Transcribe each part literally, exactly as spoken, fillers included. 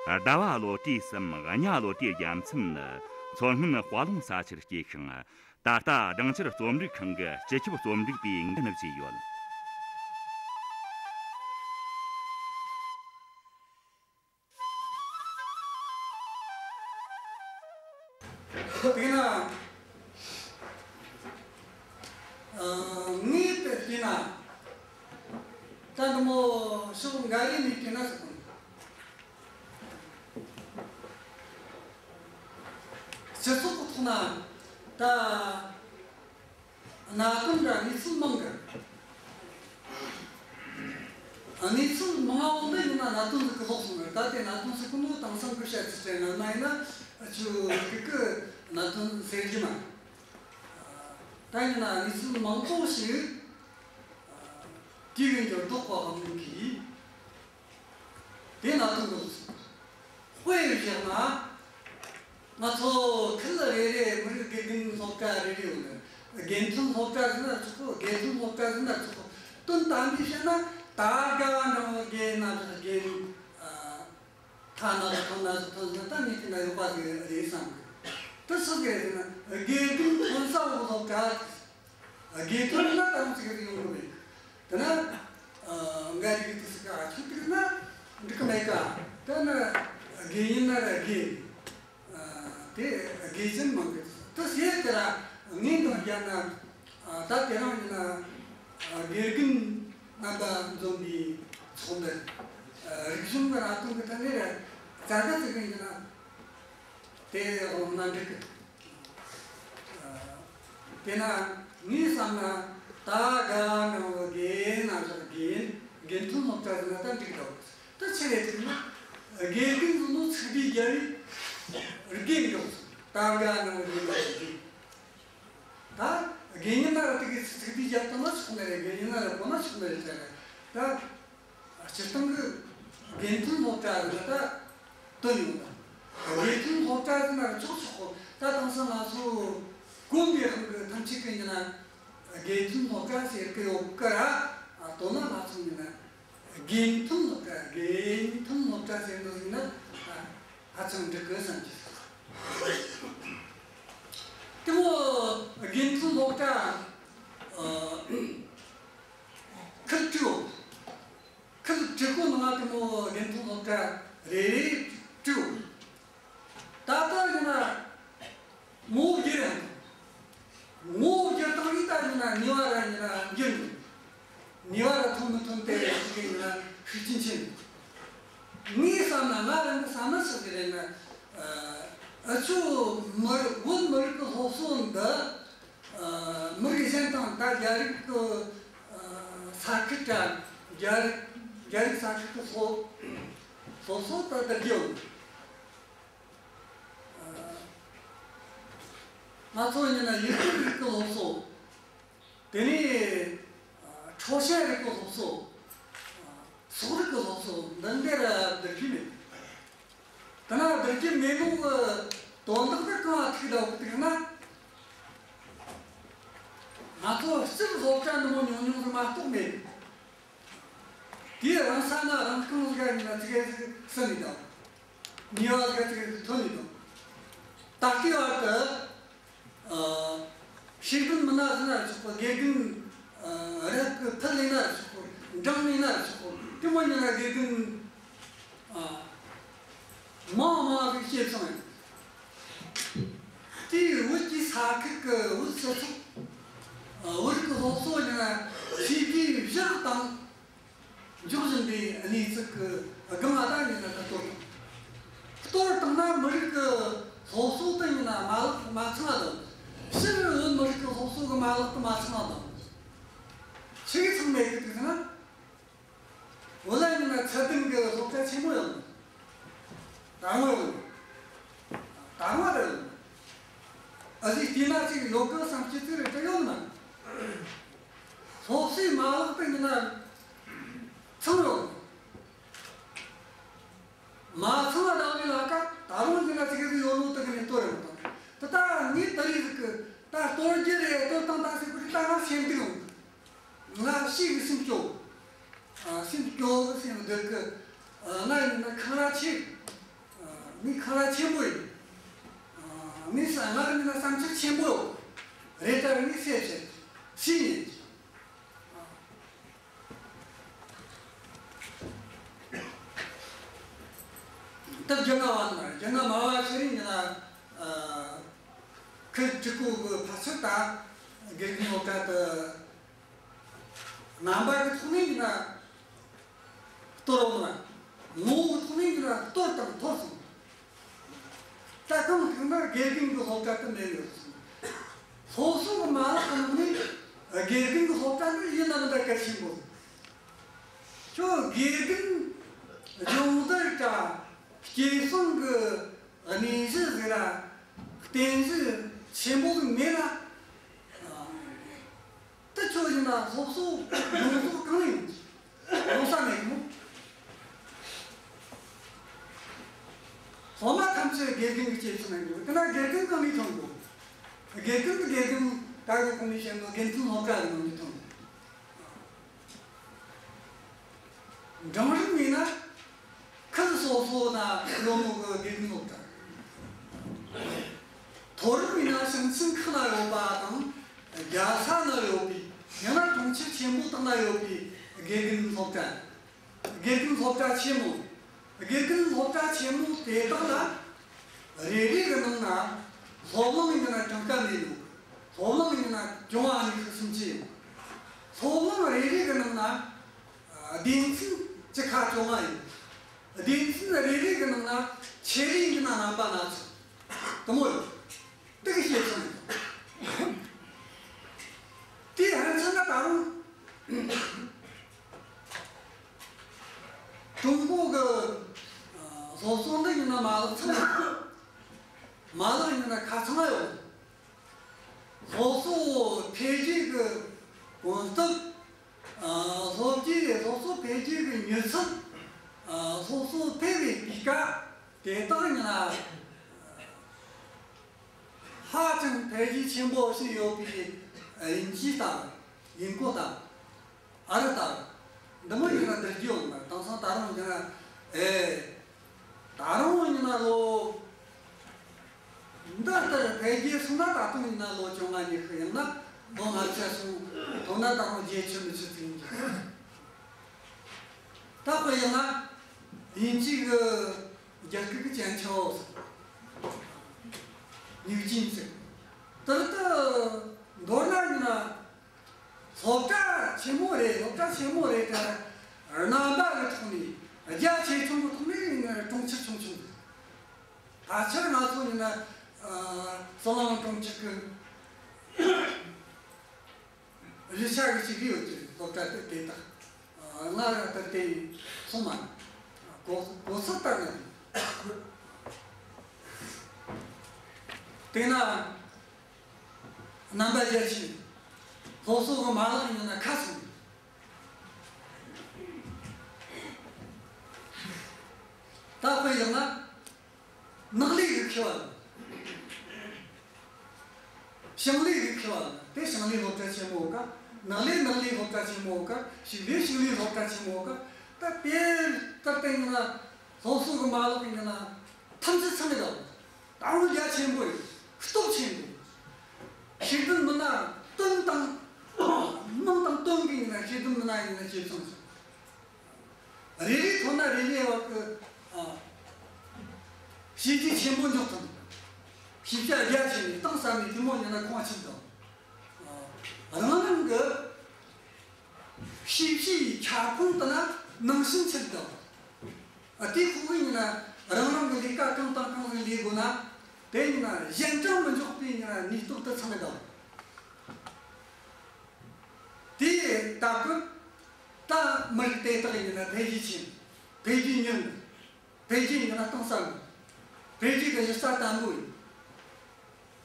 ཟླ་བ་བློ་གྲོས་སམ་གཉའ་བློ་གྲོས་རྒྱལ་མཚམས་ནི་མཚོ་སྔོན་དཔའ་ལུང་ས་ཆར་སྐྱེས་ཤིང་། ད་ལྟ་སྦྲང་ཆར་རྩོམ་སྒྲིག་ཁང་གི་སྤྱི་ཁྱབ་རྩོམ་སྒྲིག་པའི་འགན་བཞེས་ཡོད། དེས་ན། ཨ། ངས་དེ་བལྟས་ན། ད་འདི་མོ་ཕྱོགས་འགའ་རེ་ནས་བལྟས་ན་ཟེར་གོ། སྤྱི་ཚོགས་ཀྱི་ཐོག་ན་ད་གནད་དོན་འདྲ་གནས་ཚུལ་མང་གི། གནས་ཚུལ་མང་བོ་འདི་ཡིན་ན་གནད་དོན་ཟིག་གི་ལོག་སོང་གི། ད་དེ་གནད་དོན་ཟིག་གི་ནོ་དེང་སང་གི་བཤད་ཚུལ་དྲན་ན་ན་ཡིན་ན་ཆུ་གི་གི་གནད་དོན་ཟེར་རྒྱུ་མ། ད་ཡིན་ན་གནས་ཚུལ་མང་པོ་ཞིག་དུས་ཡུན་གྱི་ལྡོག་པའམ་གི། དེ་ན་དུང་དུ་དཔེ་བཞག་ན། ང་ཚོ་ཁུལ་རེ་རེ་མི་རིགས་དགེ་རྒན་སློབ་གྲྭ་རེ་རེ་ཡོད་ནི། དགེ་མཐུན་སློབ་གྲྭ་ཟེར་ན་ཆོག་གོ། དགེ་མཐུན་སློབ་གྲྭ་ཟེར་ན་ཆོག་གོ། དོན་དམ་པའི་བཤད་ན་ད་ག་འདྲ་བོ་དགེ་ན་བཞག་དགེ། ཨ། ཐ་ན་ཐོན་ན་ཐོན་ན་ད་ནི་དེ་ན་ཡོད་པ་ཟིག་རེད་བསམ་གི། དེ་སུ་གི་རེད་ཟེར་ན་དགེ་རྒན་ཐོན་ས་འོག་སློབ་གྲྭ། དགེ་ཐོན་ན་ད་རུང་ཅིག་ཡོང་གི་མེད། དེ་ན། ཨ། འགའ་རེ་གིས་དེ་ཟིག་ག་ཆུ་དུག་ན་འགྲིག་གི་མེད་ཀ། དེ་ནི་དགེ་ཡིན་ན་ར་དགེ། ཨ། དེ་དགེ་ཅན་མང་གི་དེ་ཟེར་དེ་ར་ངས་འདོན་རྒྱ་ན། ཨ། ད་དེ་རིང་ཡིན་ན། ཨ། དགེ་རྒན་རྣམ་པ་འཛོམས་པའི་ཚོགས་འདུ། ཨ། རིག་གཞུང་གི་ར་དུང་གི་ཐད་ནས་ར་ཙག་ག་ཙིག་གི་ཡིན་ན། དེ་འོང་ན་འགྲིག་གི། དེ་ན་ངས་བསམ་ན་ད་ག་ནང་དགེ་ན་བཞག་དགེ། དགེ་མཐུན་སློབ་གྲྭ་ཟེར་ན་ད་འགྲིག་འདུག། ད་ཆི་རེད་ཟེར་ན་དགེ་རྒན་ཟེར་ནོ་ཚིག་དེའི་རྒྱལ་བའི་དགེ་འདུག། ད་ག་ནང་དགེ་ན་བཞག་དགེ། ད་དགེ་ཡིན་ན་ར་དེ་གི་ཚིག་དེའི་རྒྱལ་བཏང་ན་ཆོག་ནི་རེད། དགེ་ཡིན་ན་ར་གོ་ན་ཆོག་ནི་རེད་ཟེར་ར། ད། སྤྱིར་བཏང་གི་དགེ་མཐུན་སློབ་གྲྭ་ཟེར་ན་ད་དོན་ཡོད་ན། དགེ་མཐུན་སློབ་གྲྭ་ཟེར་ན་ཆོག་ཆོག་གོ། ད་དེང་སང་ང་ཚོ་དགོན་པའི་དབང་གི་ཐམས་ཅད་ཀྱི་ཡིན་ན་དགེ་མཐུན་སློབ་གྲྭ་ཟེར་གི་ཡོད་གི་ར། ཨ། དོན་ན་ང་ཚོ་ཡིན་ན་དགེ་མཐུན་སློབ་གྲྭ། དགེ་མཐུན་སློབ་གྲྭ་ཟེར་འདི་ཡིན་ན། ཨ། ཧ་ཅང་འགྲིག་གི་བསམ་གྱི། དེ་མོ་དགེ་མཐུན་སློབ་གྲྭ། ཨ། ཁུལ་དྲུག། ཁུལ་དྲུག་གི་ནང་དེ་མོ་དགེ་མཐུན་སློབ་གྲྭ་རེ་རེ་དྲུག། ད་ལྟ་ཡིན་ན་ངོ་བོ་བསྒྱུར་ཡང་། ངོ་བོ་བསྒྱུར་སྟངས་ཡིན་ད་ཡིན་ན་ནུས་པ་ར་ཡིན་ན་འགྱུར་འགྲོ། ནུས་པ་ར་ཐོན་མི་ཐོན་དེ་ཞིག་ཡིན་ན་ཤུགས་རྐྱེན་ཆེ། ངས་བསམ་ན། ང་རང་གི་བསམ་ན་ཆི་ཟིག་རེད་ན། ཨ། ཨ་ཆོ་མི་རིགས། བོད་མི་རིགས་ཀྱི་སློབ་གསོ་འདི། ཨ། མི་རིགས་གཞན་དང་ད་རྒྱ་རིགས་ཀྱི། ཨ། ས་ཁུལ་དྲ་རྒྱ་རིགས། རྒྱ་རིགས་ས་ཁུལ་གྱི་སློབ་སློབ་གསོ་ད་བསྡུར་རྒྱུ་ཡོད། ཨ། ང་ཚོ་ཡིན་ན་ཡུ་གུར་རིགས་ཀྱི་སློབ་གསོ། དེ་ནས། ཨ། ཁྲའོ་ཞན་རིགས་ཀྱི་སློབ་གསོ། ཨ། སོག་རིགས་ཀྱི་སློབ་གསོ་འདི་འདྲ་ར་བསྡུར་རྒྱུ་མེད། དེ་ན་བསྡུར་རྒྱུ་མེད་ནོ་གི་དོན་དག་དེ་གང་ལ་ཐུག་འདུག་ཟེར་ན། ང་ཚོ་སྤྱིར་སློབ་གྲྭ་འདི་མོ་ཉུང་ཉུང་ཟིག་མ་གཏོགས་མེད། དེའི་རང་ས་ན་རང་རྐང་ཟིག་ག་ཡིན་ན་ཙི་གེ་ཟིག་ཟིན་ནི་དང་། ནུས་པ་ཟིག་ག་ཙི་གེ་ཟིག་ཐོན་ནི་དང་། ད་ལྟའི་བར་དུ། ཨ། ཤེས་ལྡན་མི་སྣ་ཟེར་ན་ར་ཆོག་གོ། དགེ་རྒན། ཨ། རབ་ཀྱི་ཕུལ་ལས་ན་ར་ཆོག་གོ། འབྲིང་ལས་ན་ར་ཆོག་གོ། དེ་མོ་ཡིན་ན་དགེ་རྒན། ཨ། མང་མང་ཟིག་སྐྱེས་སོང་ཡང་། དེའི་བོད་ཀྱི་ས་ཁུལ་གྱི་བོད་སྤྱི་ཚོགས། ཨ། བོད་རིགས་ཀྱི་སློབ་གསོ་ཡིན་ན་བྱས་པའི་བཞག་དང་། འཇོག་བཞིན་པའི་གནས་ཚུལ་གྱི་སྒང་ང་ད་ཡིན་ན་ད་གཏོར་བཏང་། གཏོར་བཏང་ན་མི་རིགས་ཀྱི་སློབ་གསོ་དེ་ཡིན་ན་མ་ལག་མ་ཚང་བ་དང་། སྤྱིར་བོད་མི་རིགས་ཀྱི་སློབ་གསོ་གི་མ་ལག་དེ་མ་ཚང་བ་དང་། ཆི་གི་ཚང་མེད་གི་འདུག་ཟེར་ན། བོད་ལ་ཡིན་ན་ཚད་ལྡན་གྱི་སློབ་གྲྭ་ཆེན་མོ་ཡོད། དར་མོ་ཡོད། དར་མ་རེད། ཨ་ཟིག་དེ་ན་ཅིག་ཡོད་གི་བསམ་སྤྱི་ཚོགས་རེ་ཡོད་ན། སློབ་གསོའི་མ་ལག་དེ་ཡིན་ན་ཚང་ཡོད། མ་ཚང་བ་ལ་ལས་ལ་ཀ་ད་རུང་འདི་ན་ཅིག་གི་ཡོད་ནོ་དེ་གི་ནས་གཏོར་རེ་མ་བཏང་། དེ་ད་ངས་ད་རེས་ཟིག་གི་ད་གཏོར་རྒྱུ་རེད། གཏོར་བཏང་ད་ཟེར་གི་རེད། ད་ང་སེམས་སྡུག་ཡོང་། ང་ཤི་གི་སེམས་སྐྱོ། ཨ། སེམས་སྐྱོ་གི་སེམས་སྡུག་གི། ཨ། ང་ཡིན་ན་འཁང་ར་ཆེ། ངས་ཁ་ལ་ཆེན་པོ་ཡིན། ཨ། ངས་ས་ང་རང་ན་བསམ་འཆར་ཆེན་པོ་ཡོད། རེད་ད་ར་ངས་བཤད་བཤད་སྲིད་ཉན། ད་རྒྱ་ནག་བ་ན་རྒྱ་ནག་མ་བ་ཤེས་རིག་ཡིན་ན། ཨ། ཁུ་ཅི་ཀུ་གི་ཕ་ཚུལ་ད་དགེ་རྒན་སློབ་གྲྭ་དུ། རྣམ་པ་གི་ཐོག་ནས་ཡིན་ན་གཏོར་འོང་ན། ངོ་བོ་གི་ཐོག་ནས་ཡིན་ན་གཏོར་དང་འཐོར་སོང་། ད་གང་ཐུག་ན་དགེ་རྒན་གྱི་སློབ་གྲྭ་དུ་མེད་ཡོད་སོང་། སློབ་གསོ་གི་མ་ལག་གི་ནང་ནས་དགེ་རྒན་གྱི་སློབ་གྲྭ་འདི་ཡིན་ན་མི་འདྲ་གལ་ཆེན་པོ། ཁྱོད་དགེ་རྒན་སྦྱོང་བརྡར་གྲྭ་སྐྱེད་སྲིང་གི་གནས་གཞི་ཟེར་ར་རྟེན་གཞི་ཆེན་པོ་ཟིག་མེད་ན། ཨ། དེ་ཁྱོད་ཡིན་ན་སློབ་གསོ་ཡོངས་རྫོགས་གང་ཡིན་ཡོང་ས་མེད་གི་མོ། སློབ་མ་ཐམས་ཅད་དགེ་རྒན་གྱི་སྐྱེས་ཚུལ་ཡིན་དགོས། དེ་ན་དགེ་རྒན་གང་ནས་ཐོན་དགོས། དགེ་རྒན་དེ་དགེ་རྒན་ད་གི་གོང་ནས་བཤད་ནོ་དགེ་མཚན་སློབ་གྲྭ་གི་ནང་ནས་ཐོན་དགོས། འབྲིང་རིམ་ཡིན་ན་ཁུལ་སོ་སོ་ན་ཡོད་ནོ་གི་དགེ་རྒན་སློབ་གྲྭ། མཐོ་རིམ་ཡིན་ན་ཞིང་ཆེན་ཁག་ན་ཡོད་པ་དང་། རྒྱལ་ས་ན་ཡོད་པའི། ཡང་ན་གྲོང་ཁྱེར་ཆེན་པོ་དག་ན་ཡོད་པའི་དགེ་རྒན་སློབ་གྲྭ། དགེ་རྒན་སློབ་གྲྭ་ཆེན་མོ། དགེ་རྒན་སློབ་གྲྭ་ཆེན་མོ་དེ་དག་ལ་རེ་རེ་གི་ནང་ན་སློབ་གླིང་ཡིན་ན་གྲངས་ཀ་མེད་ནོ། སློབ་གླིང་ཡིན་ན་བཅོ་ལྔ་ནས་ཤུགས་སུམ་ཅུ་ཡོད། སློབ་གླིང་རེ་རེ་གི་ནང་ན་སྡེ་ཚན་བཅུ་ཁ་བཅོ་ལྔ་ཡོད། སྡེ་ཚན་རེ་རེ་གི་ནང་ན་ཆེད་ལས་ཡིན་ན་རྣམ་པ་སྣ་ཚོགས་དུ་མོ་ཡོད། དེ་གི་བཤད་ཚུལ་ཡིན། དེ་ཕན་ཚུན་ན་ད་རུང་ཀྲུང་གོ་གི་ཨ་སློབ་གསོ་འདི་ཡིན་ན་མ་ལག་ཚང་། མ་ལག་ཡིན་ན་ཁ་ཚང་ཡོད། སློབ་གསོ་འཕེལ་རྒྱས་ཀྱི་གོམ་སྟབས། ཨ། སློབ་གྲྭའི་སློབ་གསོ་འཕེལ་རྒྱས་ཀྱི་མྱུར་ཚད། ཨ། སློབ་གསོ་འཕེལ་བའི་སྤུས་ཀ་དེ་དག་ཡིན་ན་ཧ་ཅང་འཕེལ་རྒྱས་ཆེན་པོ་ཕྱིན་ཡོད་པའི་དབྱིན་ཇི་ལྟ་བུ། དབྱིན་གོ་ལྟ་བུ། ཨ་རི་ལྟ་བུ། འདི་མོ་ཡིན་ན་འདིར་རྒྱུ་ཡོང་ན། དེང་སང་ད་རུང་ཡིན་ན། ཨེ། ད་རུང་ཡིན་ན་ལོ། འདི་ལྟར་འཕེལ་རྒྱས་སོང་ན་ད་དུང་ཡིན་ན་ལོ་བཅོ་ལྔ་ཉི་ཤུ། ཡང་ན་ལོ་ལྔ་བཅུ་སོང་། མཐོ་ན་ད་རུང་བརྒྱད་ཅུ་ཉི་ཤུ་ཙམ་ཡིན་རྒྱུ། ད་དཔེ་ཡིན་ན་དབྱིན་ཇི་གི་རྒྱལ་ཁབ་ཀྱི་ཅན་ཆའོ་ཟེར། ནིའུ་ཅིན་ཟེར། དེ་ལྟར་མདོར་ན་ཡིན་ན། སློབ་གྲྭ་ཆེན་མོ་རེད། སློབ་གྲྭ་ཆེན་མོ་རེད་དེ། རྣམ་པ་གི་ཐོག་ནས། རྒྱ་ཆེ་ཆུང་གི་ཐོག་ནས་གྲོང་ཁྱེར་ཆུང་ཆུང་རེད། ཕལ་ཆེར་ང་ཚོ་ཡིན་ན། ཨ། ཟི་ལིང་གྲོང་ཁྱེར་གི་གཞིས་ཆགས་གི་ཞིག་ཡོད་ཀྱི་རེད། སློབ་གྲྭ་དེ་དེ་དག་ང་ར་ལྟར་དེ་སོང་མ། གོ་གོ་ས་ལྟར་ན། དེ་ན། རྣམ་པ་རྒྱ་ཆེ། སློབ་གསོ་གི་མ་ལག་ཡིན་ན་ཁ་སང་། ད་དཔེ་བཞག་ན། ནགས་ལས་གི་མཁས་པ། ཞིང་ལས་གི་མཁས་པ། དེ་ཞིང་ལས་སློབ་གྲྭ་ཆེན་མོ་ག། ནགས་ལས་ནགས་ལས་སློབ་གྲྭ་ཆེན་མོ་ག། ཕྱུགས་ལས་ཕྱུགས་ལས་སློབ་གྲྭ་ཆེན་མོ་ག། ད་དེ་ལྟར་བསྟན་ན། སློབ་གསོ་གི་མ་ལག་ཡིན་ན་ཐམས་ཅད་ཚང་གི་འདུག་ད་རུང་རྒྱ་ཆེན་པོ་ཡིན། སྟོབས་ཆེན་པོ། ཤེས་ལྡན་མི་སྣ་བཏོན་དང་། མིང་དང་བཏོན་གི་ཡིན་ན་ཤེས་ལྡན་མི་སྣ་ཡིན་ན་ཇེ་ཆུང་སོང་། རེ་རེ་ཐོན་ན་རེ་རེ་བ་གི། ཨ། བྱས་རྗེས་ཆེན་པོ་འཇོག་ཐུབ། ཤེས་བྱ་རྒྱ་ཆེ་ནས་གཏིང་ཟབ་ནས་དེ་མོ་ཡིན་ན་ཁོང་ཆེན་དང་། ཨ། རང་རང་གི་ཤེས་བྱའི་ཁྱབ་ཁོངས་དེ་ན་ནང་བཞིན་ཆེན་དང་། ཨ། དེ་ཁོ་གི་ཡིན་ན་རང་རང་གི་ལས་ཀ་གང་དང་གང་ཟིག་ལས་དགོས་ན། དེ་ཡིན་ན་གཞན་དྲང་མི་འཇོག་པའི་ཡིན་ན་ནུས་སྟོབས་དེ་ཚང་གི་དང་། དེ་ལྟ་བུ་ད་མི་རིགས་དེ་དག་ཡིན་ན་འཕེལ་རྒྱས་ཆེན། འཕེལ་རྒྱས་ཉུང་། འཕེལ་རྒྱས་ཡིན་ན་གཏིང་ཟབ། འཕེལ་རྒྱས་ཀྱི་གཞི་རྩ་བརྟན་པོ་ཡིན།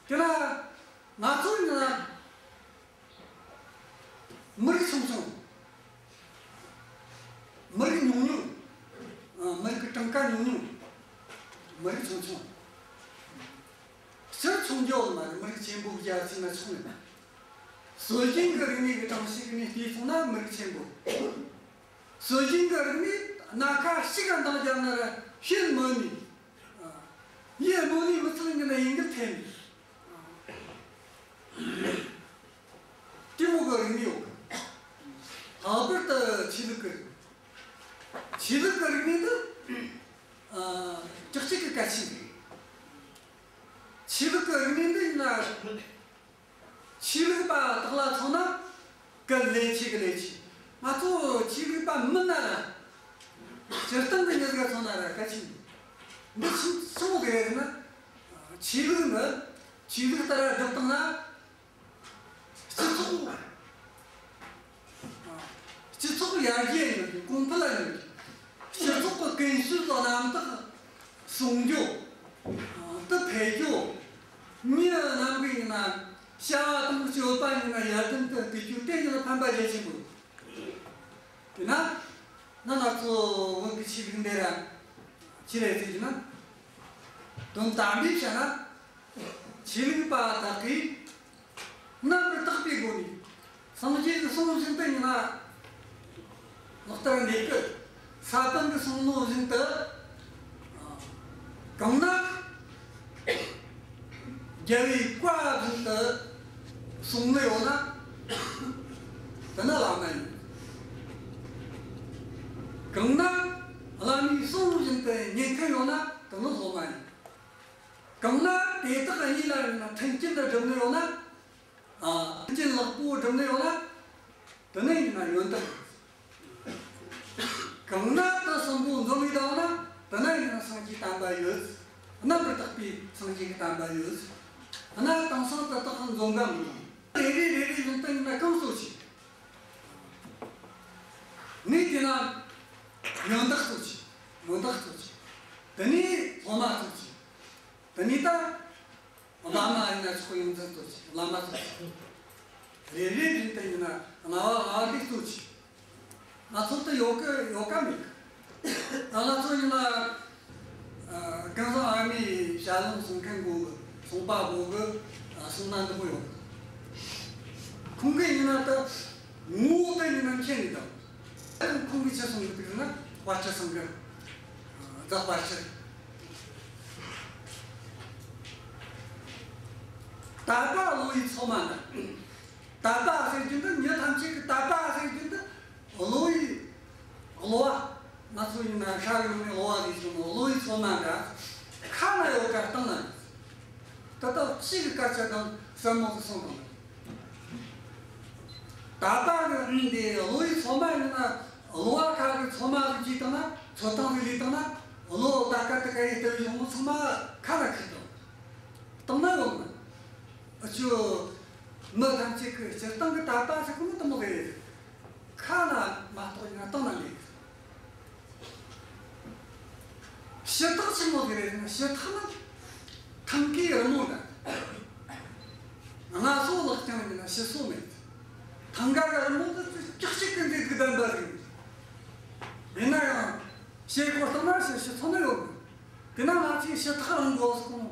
དེ་ན་ང་ཚོ་ཡིན་ན་མི་རིགས་ཆུང་ཆུང་། མི་རིགས་ཉུང་ཉུང་། ཨ། མི་རིགས་ཀྱི་གྲངས་ཀ་ཉུང་ཉུང་། མི་རིགས་ཆུང་ཆུང་། སྤྱིར་ཆུང་རྒྱུ་མ་རེད། མི་རིགས་ཆེན་པོ་རྒྱ་ཆེ་ན་ཆུང་ནི། སྲོལ་རྒྱུན་གྱི་རིག་གནས་ཀྱི་གྲངས་ཤིག་ནས་བལྟས་སོང་ན་མི་རིགས་ཆེན་པོ། སྲོལ་རྒྱུན་གྱི་རིག་གནས་སྣ་ཁ་གཅིག་ག་འདང་བརྒྱབ་ན་ར་ཤེས་མི་ནུས། ཨ། དེ་མོ་གི་རིག་གནས་ཡོད་གི། ལྷག་པར་དུ་ཆོས་ལུགས་ཀྱི་རིག་གནས། ཆོས་ལུགས་ཀྱི་རིག་གནས་འདི་ཨ་ཀྱག་ཀྱག་གི་གལ་ཆེན་རེད། ཆོས་ལུགས་ཀྱི་རིག་གནས་འདི་ཡིན་ན། ཆོས་ལུགས་པ་དག་ལ་མཚོན་ན་གལ་ལས་ཆེ་གི་ལས་ཆེ། ང་ཚོ་ཆོས་ལུགས་པ་མིན་ན་ར། སྤྱིར་བཏང་གི་མྱི་ཟིག་ག་མཚོན་ན་ར་གལ་ཆེ། འདི་ཆི་ཆི་མོ་ཟིག་རེད་ཟེར་ན། ཆོས་ལུགས་ནི་ཆོས་ལུགས་ལྟར་སྒྲུབ་བཏང་ན། སྤྱི་ཚོགས། སྤྱི་ཚོགས་ཡར་རྒྱས་ཡོང་རྒྱུ། གོང་འཕེལ་ཡོང་རྒྱུ། སྤྱི་ཚོགས་ཀྱི་ཀུན་སྤྱོད་རྣམ་དག་སྲུང་རྒྱུ། དེ་འཕེལ་རྒྱུ། མི་རྣམས་ཀྱི་ཡིན་ན་བྱ་བ་དང་སྤྱོད་པ་ཡིན་ན་ཡར་ཐོན་དུ་བསྡུ་རྒྱུ། དེ་ཡིན་ན་ཕན་པ་རྒྱ་ཆེན་པོ། དེས་ན་ན་ང་ཚོ་བོད་ཀྱི་ཆོས་ལུགས་འདི་ར་ཅི་རེད་ཟེར་གྱི་ན། དོན་དམ་པའི་ཆ་ན། ཆོས་ལུགས་པ་དག་གིས་རྣམ་པར་དག་པའི་སྒོ་ནས། སངས་རྒྱས་ཀྱིས་གསུངས་བཞིན་དུ་ཡིན་ན་ལག་བསྟར་འདེབས་གི། ས་པཎ་གྱིས་གསུངས་ནོ་བཞིན་དུ། གང་ན་རྒྱལ་བའི་བཀའ་བཞིན་དུ་གསུངས་ནི་ཡོད་ན། དེ་ནི་བླ་མ་ཡིན། གང་ན་བླ་མའི་གསུང་བཞིན་དུ་ཉན་མཁན་ཡོད་ན། དེ་ནི་སློབ་མ་ཡིན། གང་ན་དེ་དག་གཉིས་ལ་ཡིན་ན་མཐུན་རྐྱེན་དུ་སྒྲུབ་ནི་ཡོད་ན། ཨ། མཐུན་རྐྱེན་ལེགས་པོ་སྒྲུབ་ནི་ཡོད་ན། དེ་ནི་ཡིན་ན་ཡོན་བདག། གང་ན་དེ་གསུམ་པོ་འཛོམས་ཡོད་ན། དེ་ན་ཡིན་ན་སངས་རྒྱས་བསྟན་པ་ཡོད། རྣམ་པར་དག་པའི་སངས་རྒྱས་ཀྱི་བསྟན་པ་ཡོད། ཨ་ན་དེང་སང་དེ་དག་འཛོམས་ག་མི་འདུག། རེ་རེ་རེ་རེ་བཞིན་དུ་ཡིན་ན་གང་གཙོ་ཆེ། ངས་བལྟས་ན་ཡོན་བདག་གཙོ་ཆེ། ཡོན་བདག་གཙོ་ཆེ། དེ་ནས་སློབ་མ་གཙོ་ཆེ། དེ་ནས་ད། བླ་མ་ཡིན་ན་ཆོག། ཡོངས་འཛིན་གཙོ་ཆེ། བླ་མ་གཙོ་ཆེ། རེ་རེ་བཞིན་དུ་ཡིན་ན་ལྔ་བ་ལྔ་བ་འདི་གཙོ་ཆེ། ང་ཚོ་དེ་ཡོད་གི་ཡོད་ག་མེད་གི། ང་ཚོ་ཡིན་ན། ཨ། གང་ཟག་ཨ་མའི་ཞལ་ལུང་གསུང་མཁན་གོ་གི། གསུང་པ་གོ་གི། ཨ། གསུང་ན་འདི་མོ་ཡོད་གི། ཁོང་གི་ཡིན་ན་ད་ངོ་བོ་དེ་ཡིན་ན་མཁྱེན་ནི་དང་། ཁོང་གིས་ཆི་གསུང་གི་འདུག་ཟེར་ན། དཔལ་སྤྱི་གསུང་གི། ཨ། རྫ་དཔལ་སྤྱི། དད་པ་གློ་བའི་ཚོད་མ་འདྲ། དད་པ་ཟེར་རྒྱུ་འདི། མྱི་ཐམས་ཅད་ཀྱི་དད་པ་ཟེར་རྒྱུ་འདི་གློ་བའི། གློ་བ། ང་ཚོ་ཡིན་ན་ཤ་གི་ནང་ནས་གློ་བ་ཟེར་རྒྱུ་ནོ། གློ་བའི་ཚོད་མ་འདྲ། ཁ་ན་ཡོད་ག་སྟེང་ན་མེད། ད་ལྟ་གཅིག་གི་སྐད་ཆ་དང་ཟབ་མོ་ཟིག་གསུངས་དང་། དད་པ་གི་འདི་གློ་བའི་ཚོད་མ་ཡིན་ན། གློ་བ་ཁ་གི་ཚོད་མ་ཟིག་བགྱིས་བཏང་ན། ཚོད་བཏང་ཟིག་ལས་བཏང་ན། གློ་ད་ག་དེ་ག་ཡི་ལྟ་བུའི་གཞུང་ལུགས་ཚང་མ་ཁ་ན་ཁུར་དང་། སྟེང་ན་ཡོད་མ། ཨ་ཅོ། མི་ཐམས་ཅད་ཀྱི་སྤྱིར་བཏང་གི་དད་པ་ཟེར་གོ་ནོ་དེ་མོ་རེད། ཁ་ན་མ་གཏོགས་ཡང་སྟེང་ན་མེད། ཕྱི་ཐག་ཆི་མོ་ཟིག་རེད་ཟེར་ན། ཕྱི་ཐག་ནི་ཐང་གའི་རི་མོ་འདྲ། སྔ་སོ་ལག་རྐྱང་ཡིན་ན་ཕྱི་སོ་མེད། ཐང་ག་རི་མོ་དེ་ཅིག་ཅིག་གི་འདི་གི་ལྡན་པ་ཟིག་ཡིན། ཡིན་ན་ཡང་ཕྱི་སྒོ་སྟེང་ན་ཕྱི་ཕྱི་ཐོག་ན་ཡོད་གི། དེ་ན་ང་ཚོས་ཕྱི་ཐག་རིང་གོ་ཟེར་གོ་ནོ།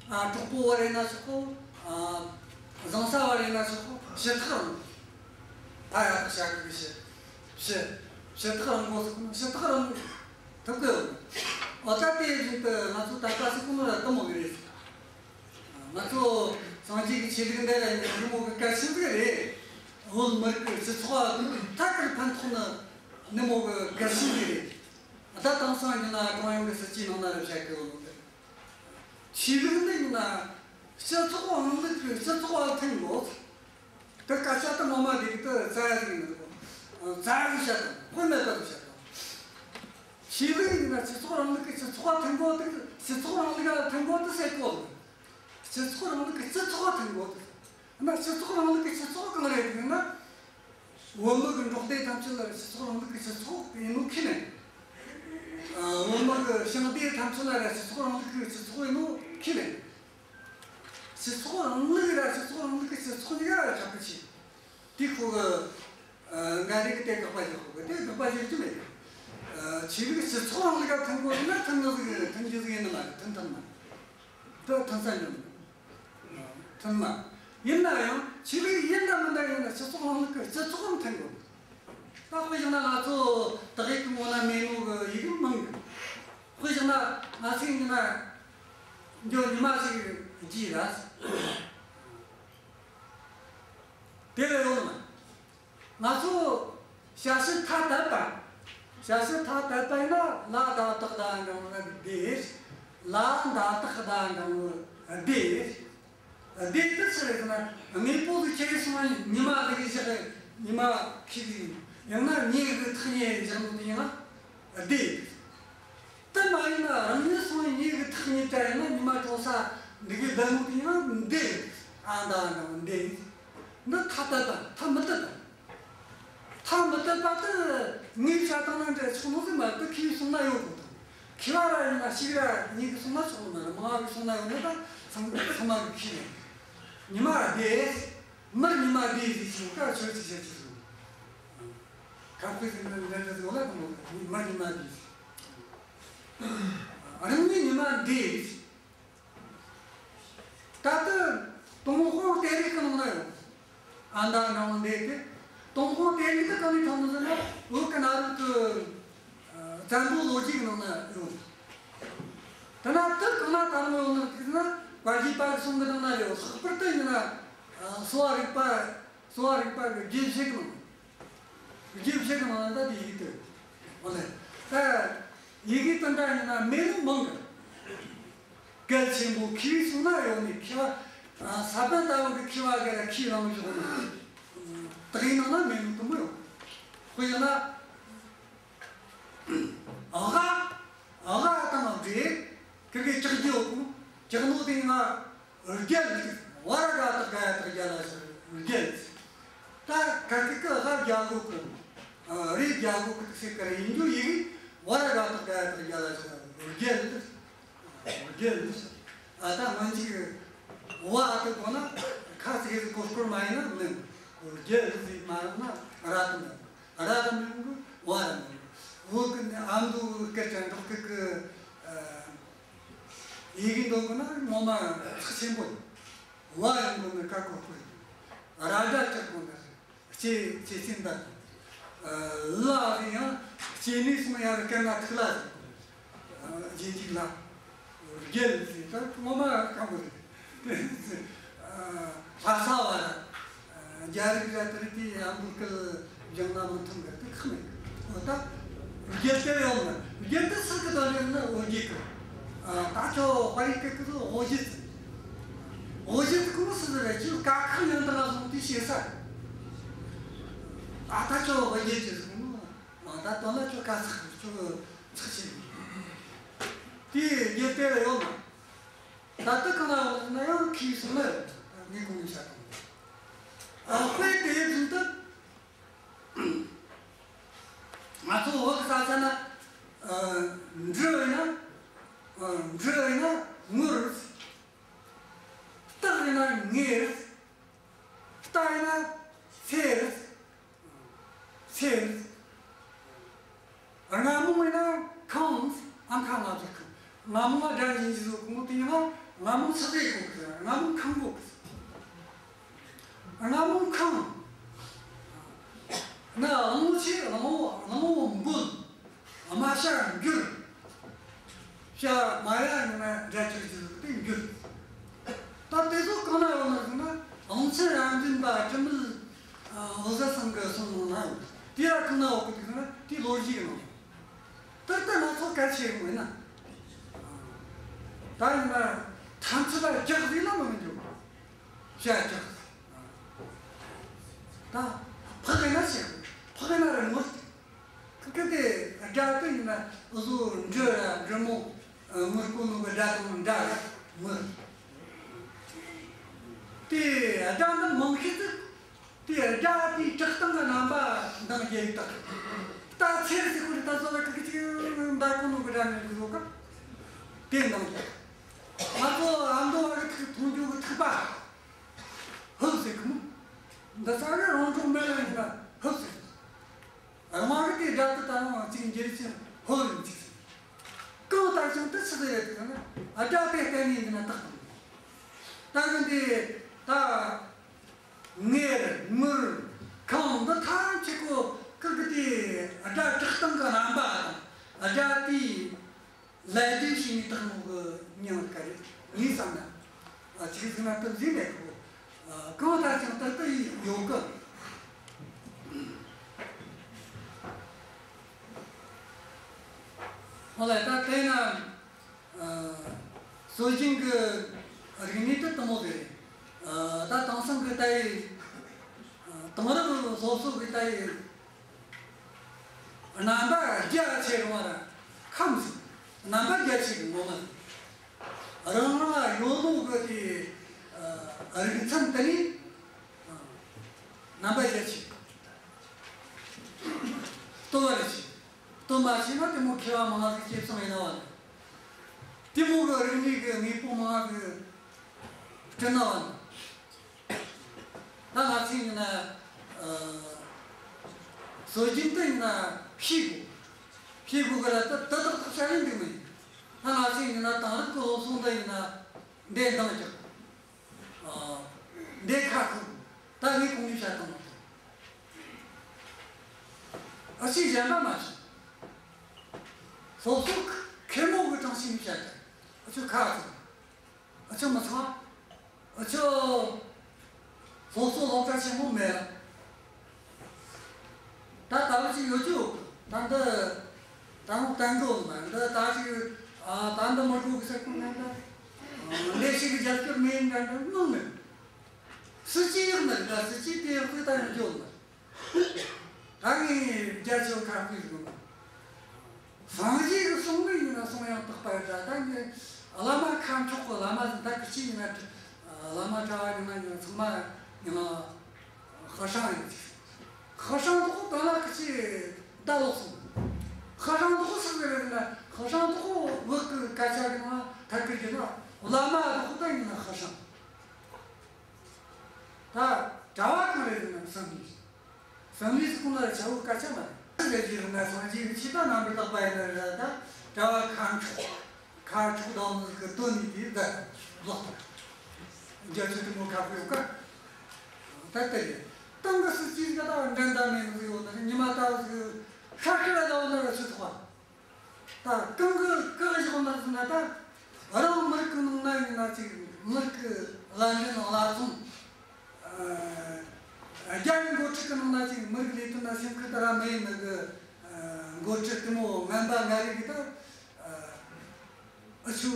ཨ། གྲོགས་པོ་བ་རེད་ན་ཆོག་གོ། ཨ། བཟང་ས་བ་རེད་ན་ཆོག་གོ། ཕྱི་ཐག་རིང་། ད་ཡག་པོ་བྱ་དགོས་གི། ཕྱི་ཕྱི་ཕྱི་ཐག་རིང་གོ་ཟེར་གོ་ནོ། ཕྱི་ཐག་རིང་ཐུབ་གི། འོ། ད་དེ་བཞིན་དུ་ང་ཚོ་དད་པ་ཟེར་གོ་ནོ་ར་དེ་མོ་གི་རེད། ང་ཚོ་སངས་རྒྱས་ཀྱི་ཆོས་ལུགས་འདི་ལ་ཡིན་ན་འདི་མོ་གི་གལ་ཆེན་ཟིག་རེད། བོད་མི་རིགས་ཀྱི་སྤྱི་ཚོགས་ཐད་ཀར་ཕན་ཐོགས་ནི་འདི་མོ་གི་གལ་ཆེན་ཟིག་རེད། ད་དེང་སང་ཡིན་ན་ཀྲུང་དབྱང་གི་སྲིད་ཇུས་ནང་ན་ར་བཤད་གི་ཡོད་ནོ་དེ། ཆོས་ལུགས་འདི་ཡིན་ན་སྤྱི་ཚོགས་རིང་ལུགས་ཀྱི་སྤྱི་ཚོགས་ལ་མཐུན་དགོས། དེ་སྐད་ཆ་དེ་ངོ་མ་དེ་གི་དེ་རྩ་ཡ་ཟིག་ཡིན་ནོ། རྩ་ཡ་ཟིག་བཤད་དང་། དཔེ་མེད་པ་ཟིག་བཤད་དང་། ཆོས་ལུགས་ཡིན་ན་སྤྱི་ཚོགས་རིང་ལུགས་ཀྱི་སྤྱི་ཚོགས་ལ་མཐུན་དགོས་དེ། སྤྱི་ཚོགས་རིང་ལུགས་ལ་མཐུན་དགོས་དེ་ཟེར་གོ། སྤྱི་ཚོགས་རིང་ལུགས་ཀྱི་སྤྱི་ཚོགས་མཐུན་དགོས་དེ། ན་སྤྱི་ཚོགས་རིང་ལུགས་ཀྱི་སྤྱི་ཚོགས་གང་རེད་ཟེར་ན། བོད་མི་གི་འབྲོག་སྡེ་ཐམས་ཅད་ལ་སྤྱི་ཚོགས་རིང་ལུགས་ཀྱི་སྤྱི་ཚོགས་ཡིན་ནོ་ཁས་ལེན། ཨ། བོད་མི་གི་ཞིང་སྡེ་ཐམས་ཅད་ལ་སྤྱི་ཚོགས་རིང་ལུགས་ཀྱི་སྤྱི་ཚོགས་ཡིན་ནོ་ཁས་ལེན། སྤྱི་ཚོགས་རིང་ལུགས་ར་སྤྱི་ཚོགས་རིང་ལུགས་ཀྱི་སྤྱི་ཚོགས་གཉིས་ཀ་ཁྱད་པར་ཆེ། དེ་ཁོ་གི། ཨ། ང་རེ་གི་དེ་དགག་པ་བྱེད་ཁོ་གི། དེ་དགག་པ་བྱེད་རྒྱུ་མེད། ཨ། ཆོས་ལུགས་སྤྱི་ཚོགས་རིང་ལུགས་ལ་མཐུན་དགོས་ན་མཐུན་ནི་ཟིག་མཐུན་རྒྱུ་ཟིག་ཡིན་ནི་མ་རེད། མཐུན་ཐུབ་མ། དེ་མཐུན་ས་མེད། མཐུན་མ། ཡིན་ན་ཡང་ཆོས་ལུགས་ཡིན་དང་མིན་དང་ཡིན་ན་སྤྱི་ཚོགས་རིང་ལུགས་ཀྱི་སྤྱི་ཚོགས་མཐུན་དགོས། ད་དཔེ་བཞག་ན་ང་ཚོ་ད་གི་གི་ངོ་ན་མེད་ནོ་གི་ཡི་གེ་མང་གི། དཔེ་བཞག་ན་ང་ཚོ་ཡིན་ན། འགྱོ་ཉི་མ་ཞིག་རྒྱུས་ར། དེ་ལས་ཡོང་ན། ང་ཚོ་བྱ་ཕྱིར་ཐ་དད་པ། བྱ་ཕྱིར་ཐ་དད་པ་ཡིན་ན་ལ་ད་བཏགས་ད་འགྲེང་བུ་ལ་དེ། ལ་ད་བཏགས་ད་འགྲེང་བུ་དེ། དེ་དེ་ཆི་རེད་ཟེར་ན། དངོས་པོ་དེ་ཁྱེར་སོང་ན་ཉི་མ་དེ་གི་ཞག་ཉི་མ་ཁྱེར་གི་ཡིན་ན། ཉིན་གི་ཐག་ཉེ་བཞག་ནོ་དེ་ཡིན་ན་དེ། དེ་མ་ཡིན་ན་རང་ཉིད་སོང་བའི་ཉིན་གི་ཐག་ཉེ་དྲ་ཡིན་ན། ཉི་མ་གྲོངས་ས་འདི་གི་བསྡད་ནོ་དེ་ཡིན་ན་འདི། ཨ་མདའ་འདྲ་འདི། འདི་ཐ་དད་པ། ཐ་མི་དད་པ། ཐ་མི་དད་པ་དེ་ངས་བྱ་བཏང་ན་འདྲ་ཆོག་ནོ་ཟིག་མ་རེད། དེ་མཁས་པའི་གསུང་ན་ཡོད་དགོས་དང་། མཁས་པ་ར་ཡིན་ན་ཞིག་ར་ཉིན་གི་གསུང་ན་ཆོག་ནོ་མ་རེད། མང་བ་གི་གསུང་ན་ཡོད་ནི་ད་ཚང་ཚང་མ་གི་མཁས་ཡིན། ཉི་མ་བདེ། མར་ཉི་མ་བདེ་ཟེར་གྱི་ཡོད་ཀ། ཆོས་ཅིག་བཤད་ཀྱི་སོང་། ཁ་དཔེ་ཟེར་ན་འདྲ་འདྲ་ཟེར་བ་ལ་དང་པོ་མར་ཉི་མ་བདེ་ཟེར། རང་ཉིད་ཉི་མ་བདེ་ཟེར། ད་ལྟ་ཏུན་ཧོང་གཏེར་ཡིག་གི་ནང་ན་ཡོད། ཨ་མདའ་འདྲ་འདི་དེ། ཏུན་ཧོང་གཏེར་ཡིག་དེ་གང་ནས་ཐོན་ནི་ཟེར་ན། བོད་ཀྱི་གནའ་རབས་ཀྱི་ཨ་བཙན་པོའི་ལོ་རྒྱུས་ཀྱི་ནང་ན་ཡོད། དེ་ན་དེ་གང་ན་དར་མོ་ཡོད་ནི་ཟེར་ན། བཀའ་བརྒྱུད་པ་གི་གསུང་གི་ནང་ན་ཡོད། ལྷག་པར་དུ་ཡིན་ན་ཨ་གསོ་བ་རིག་པ། གསོ་བ་རིག་པ་གི་རྒྱུད་བཞི་གི་ནང་། རྒྱུད་བཞི་གི་ནང་ན་ད་དེ་ཡི་གེ་དེ། འོ་ལེ། ད་ཡི་གེ་དེ་འདྲ་ཡིན་ན་མེད་ནི་མང་གི། གལ་ཆེན་པོ་མཁས་པའི་གསུང་ན་ཡོད་ནི། མཁས་པ་ས་པཎ་ལྟ་བུ་གི་མཁས་པ་གི་ར་ཁས་བླངས་བཞག་ནི། དག་ཡིན་ནང་ན་མེད་ནི་དུ་མོ་ཡོད། དཔེར་ན། ཨ་ཧ། ཨ་ཧ་དང་འབྲེལ། ཁིར་གི་ལྕགས་རྒྱུ་ཡོད་གོ། ལྕགས་ནོ་དེ་ང་རྒྱལ། བ་ར་ག་བཏགས་ག་ཡ་བཏགས་རྒྱལ་ལ་ཟེར། རྒྱལ། ད་ཁ་ཁི་ཁི་ཨ་ཧ་རྒྱལ་གོ་གི། ཨ་རེ་རྒྱལ་གོ་གི་ཟེར་གི་རེད། ཡིན་རྒྱུ་ཡི་གེ་བ་ར་ག་བཏགས་ག་ཡ་བཏགས་རྒྱལ་ལ་ཟེར། རྒྱལ། རྒྱལ། ཨ་ད་སྔོན་ཅིག་བ་དེ་གོ་ན་ཁ་ཟེར་གི་གོ་སྐོར་མ་ཡིན་ན་མིན། རྒྱལ་ཟེར་མ་ཡིན་ན་ར་དེ་མིན། ར་ར་མིན་གི་བ་ར་མིན་གི། བོད་གི་ནི་ཨ་མདོ་སྐད་ཀྱི་འབྲོག་སྐད་གི་ཨ་ཡི་གེ་འདོན་གི་ན་ངོ་མ་ཚེགས་ཆེན་པོ་ཡིན། བ་ཡིན་གོ་ནི་ཁ་ཁོ་ཁོ་ཡིན། ར་སྒྲ་གཅིག་གོ་ནི་རེད། ལྕེ་ལྕེ་སེམས་དང་། ཨ་ལ་ཡིན་ཡང་ལྕེ་ནས་སོང་ཡ་གི་སྐད་ན་ཐིག་ལ་ཟེར་གོ། ཨ་རྗེས་འཇུག་ལ། རྒྱལ་ཟེར་ད་ངོ་མ་སྐམ་པོ་རེད། ཨ་ལྷ་ས་བ་ར། ཨ་རྒྱ་རིགས་ར་དེ་རིགས་དེ་ཡང་འབུར་སྐད་སྦྱངས་ན་མི་མཐུན་པར་དེ་ཁག་མེད། འོ་ད་རྒྱལ་དེ་ཡོང་ན་རྒྱལ་དེ་སུ་གི་དོན་ཡོད་ན། འོ་རྒྱལ་གི། ཨ་ད་ཆོ་དཔའ་ཡིག་གི་གི་འོ་རྒྱལ་ཟེར། འོ་རྒྱལ་དེ་ཁོ་མོ་སུ་ཟེར་ར་ཅིག་ཀ་ཁག་ཡོང་དང་ང་སོང་དེ་ཤེས་ས། ཨ་ད་ཆོ་འོ་རྒྱལ་ཅི་ཟེར་ནོ། ཨ་ད་དོན་ལ་ཆོ་ཀ་ཚག་ཆོ་ཚག་ཆེ། དེ་རྒྱལ་དེ་ཡོང་ན། ད་ལྟ་གང་ལ་འོང་ན་ཡང་ཁྱི་སོང་ན་ངས་གོང་ནས་བཤད་དང་། ཨ་དཔེ་དེ་བཞིན་དུ་ང་ཚོ་བོད་ས་ཆ་ན་ཨ་འབྲུ་ཡིན་ན། ཨ་འབྲུ་ཡིན་ན་དངུལ། སྟག་ཡིན་ན་ངེར། རྟ་ཡིན་ན་ཚེར། ཚེར། རྔ་མོང་ཡིན་ན་ཁང་། ཨ་ཁ་ང་ཚོ་ཁང་། རྔ་མོང་ང་སྒྲ་འབྱིན་གྱི་བཟོ་གི་མོ་དེ་ཡིན་ན་རྔ་མོང་ཚ་བའི་གོ་གི། རྔ་མོང་ཁང་གོ་གི། རྔ་མོང་ཁང་། ན་གླང་ཆེ་གླང་བོ་གླང་བོ་འབོད། རྨ་བྱ་འགྱུར། བྱ་མ་ཡ་ཡིན་ན་སྒྲ་ཅིག་ཅིག་དེ་འགྱུར། ད་དེ་ཚོ་གང་ན་ཡོད་ན་ཟེར་ན། གླིང་ཆེན་རབ་འབྱམས་པ་དྲི་མེད་འོད་ཟེར་ཚང་གི་གསུང་ནང་ན་ཡོད། དེ་ཡ་གང་ན་ཡོད་གི་ཟེར་ན་དེ་ལོ་རྒྱུས་ནང་། ད་ལྟ་ང་ཚོ་གལ་ཆེ་ཡོང་ཡིན་ན། ད་ཡིན་ན་ཐམས་ཅད་ལ་རྒྱག་ཟེར་ན་མི་འགྱུར། བྱ་རྒྱག་ད་ཕག་ཡིན་ན་ཆེ། ཕག་ཡིན་ན་རི་མོ། ཁི་ཁི་དེ་སྒྲ་དེ་ཡིན་ན་བཟོ་འབྲུ་ར་འབྲུ་མོ། ཨ་དངུལ་ཀུན་ནོ་གི་སྒྲ་དང་འདྲ་ར་དངུལ། དེ་སྒྲ་འདི་མང་ཤོས་དེ་དེ་སྒྲ་དེའི་གྲགས་སྟངས་ཀྱི་རྣམ་པ་འདང་རྒྱག་ཡིག་དག་ད་ཚེར་ཟེར་ཁོ་རེ་ད་བཟོ་བ་ཁི་ཁི་ཅིག་འདར་ཀུན་ནོ་གི་སྒྲ་ནས་བཟོ་ག་དེ་འདང་རྒྱག་ང་ཚོ་ཨ་མདོ་བ་གི་ཐུག་མཐོང་རྒྱུ་གི་ཐུག་པ། ཧུབ་ཟེར་གི་མོ། འདི་ས་གི་རོང་འབྲོག་མེད་ལ་ཡིན་ན་ཧུབ་ཟེར། རང་དབང་གི་དེ་སྒྲ་དེ་ད་རུང་ཅིག་འགྱུར་ཅིག་ཧོ་ཡིན་ཅིག་ཟེར། གང་ལྟར་ཀྱང་དེ་ཆི་ཟིག་རེད་དེ་ན་སྒྲ་དེ་གཏན་ནས་ཡིན་ན་རྟགས་དང་། ད་གི་འདི་ད་ངེར་ངུར་ཁང་འདི་ཐམས་ཅད་ཀོ་ཀི་གི་དེ་སྒྲ་གྲགས་སྟངས་གི་རྣམ་པ་དང་སྒྲ་དེའི་ ལད་ཟློས་བྱས་ནས་བཏགས་ནོ་གི་མྱིང་ག་རེད། ངས་བསམ་ན། ཨ། ཅིག་ཟིག་ན་དེ་ཟིག་མེད་གོ། ཨ། གང་ལྟར་ཀྱང་དེ་ལྟ་ཡི་ཡོད་གི། ཧོ་ལེ། ད་དེ་ན། ཨ། སྲོལ་རྒྱུན་གྱི་རིག་གནས་དེ་དེ་མོ་རེད། ཨ། ད་དེང་སང་གི་ད་ཡི། ཨ། དེང་རབས་སློབ་གསོ་གི་ད་ཡི། རྣམ་པ་རྒྱ་ཆེ་རུང་བ་ར་ཁམས་སུ་རྣམ་པ་རྒྱ་ཆེ་གི་ངོ་མ་རང་རང་ཡོད་ནོ་གི་དེ། ཨ། རིག་མཚམས་དེ་ནི། ཨ། རྣམ་པ་རྒྱ་ཆེ། སྟོན་པ་རེ་ཆེ། སྟོན་པ་ཆེ་ན་དེ་མོ་མཁས་པ་མང་ང་གི་སྐྱེས་སོང་ཡིན་ན་བ་ནི། དེ་མོ་གི་རིག་གནས་གི་དངོས་པོ་མང་ང་གི་བསྐྲུན་ན་བ་ནི། ད་ང་ཚོས་ཡིན་ན། ཨ། སྲོལ་རྒྱུན་དེ་ཡིན་ན་ཤེས་དགོས། ཤེས་དགོས་གི་ར། ད་ད་ཏག་ཏག་བྱ་ཡིན་འདུག་མིན། ད་ང་ཚོས་ཡིན་ན་དེང་རབས་ཀྱི་སློབ་གསོ་འདི་ཡིན་ན་འདི་འདང་རྒྱག། ཨ། འདི་ཁ་ཁུག། ད་ངས་གོང་ནས་བཤད་བཏང་། ཨ་ཅེ་གཞན་པ་མ་བྱུང་། སློབ་གསོ་མཁན་མོ་གི་གྲངས་ཤིག་ནས་བཤད་དེ། ཨ་ཅེ་ཁ་ཚང་། ཨ་ཅེ་མི་ཚང་། ཨ་ཅེ་སློབ་གསོ་སློབ་གྲྭ་ཆེན་མོ་མེད། ད་ལྟ་བུ་ཅིག་ཡོད་རྒྱུ། ད་འདི་ད་ངོ་བསྟན་གི་ཡོད་མ་འདི་ད་ཅིག། ཨ། ད་འདི་མི་དགོས་གི་ཟེར་གོ་ནི་འདི། ཨ། ལས་ཞིག་གི་རྒྱབ་སྐྱོར་མེད་འདྲ་འདྲ་མང་ནི། སྲིད་ཇུས་ཡག་ནི་འདྲ། སྲིད་ཇུས་དེ་ཡག་ཟིག་ད་ཡོད་རྒྱུ་ཡོད་མ། ད་ངས་རྒྱ་ཆེ་བ་ཁ་བསྐུལ་ཟིག་ཡོད་མ། སངས་རྒྱས་ཀྱི་གསུང་ནི་ཡིན་ན་གསུང་ཡང་དག་པ་རེད། ད་ངས་བླ་མ་ཁ་མཆོག་གི་བླ་མ་ཟིག་ད་ཁི་ཆོས་ཡིན་ན། བླ་མ་གྲྭ་བ་ཡིན་ན་ཡིན་ན་ཚང་མ་ཡིན་ན་ཧྭ་ཤང་ཡིན་ཟིག། ཧྭ་ཤང་དག་གོ་ད་ལ་ཁི་ཆོས་ད་ལོག་སོང་། ཧྭ་ཤང་དག་གོ་ཟིག་རེད་ན། ཧྭ་ཤང་དག་གོ་བོད་གི་སྐད་ཆ་གི་ནང་ཐད་ཀར་གི་ན་བླ་མ་དག་གོ་ད་ཡིན་ན་ཧྭ་ཤང་། ད་གྲྭ་བ་གང་རེད་ན་བསམ་ནས། བསམ་ནས་ཁོང་ལ་ཆ་བོ་སྐད་ཆ་མ་རེད། ཟེར་གྱི་རེད་ན་སངས་རྒྱས་ཀྱི་ཆོས་ད་རྣམ་པར་དག་པ་ཡིན་ན་རེད། ད་གྲྭ་བ་ཁ་མཆོག་ཁ་མཆོག་དང་ནི་གི་དོན་ནི་དེ་ད་ལོག་ད། རྒྱ་ཆོས་དེ་མོ་ཁ་ཕྱོགས་ཀ། ད་དེ་རེད། ཏང་གི་སྲིད་ཇུས་ཀ་ད་འགྲན་ཟླ་མེད་ནི་ཡོད་ན་རེད། ཉི་མ་ད་ཤར་ཁ་ལ་ད་བ་ན་ར་ཆོས་ཐོག་བ། ད་གང་གི་གང་བཞག་ན་ཟེར་ན། ད་རང་མི་རིགས་ཀྱི་ནང་ན་ཡིན་ན་ཅིག་མི་རིགས་ཀྱི་ལས་འགན་བླ་བཙོང་། ཨ། རྒྱ་ཡི་འགོ་ཁྲིད་ཀྱི་ནང་ན་ཅིག་མི་རིགས་ལས་དོན་ན་སེམས་ཁུར་དེ་ར་མེད་ནི་གི། ཨ། འགོ་ཁྲིད་དེ་མོ་ངན་པ་ངན་རིགས་གི་ད། ཨ། ཨུ་ཆོ་